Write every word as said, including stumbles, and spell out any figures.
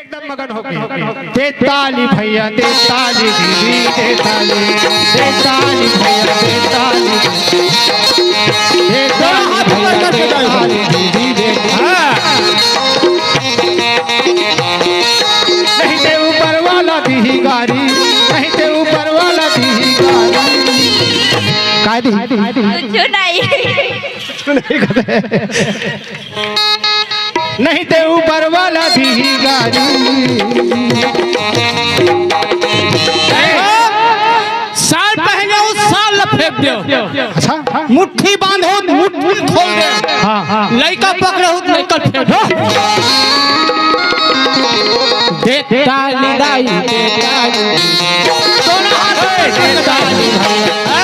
एकदम मगन होके। दे ताली भैया, दे ताली दीदी, दे ताली, दे ताली भैया, दे ताली, दे ताली भैया, दे ताली दीदी, दे ताली। हाँ। नहीं ते ऊपर वाला दीही गारी, नहीं ते ऊपर वाला दीही गारी। काय दीही? कुछ नहीं। कुछ नहीं कहते। नहीं ते ऊपर वाला दीही गारी। साल पहने हो, साल ला फेंक दे। अच्छा। मुट्ठी बांधे हो, मुट्ठी खोल दे। हाँ, हाँ। लइका पकड़े हो, लइका फेंक दे। दे ताली दाई, दे ताली। दोनों हाथ में दे ताली। हाँ।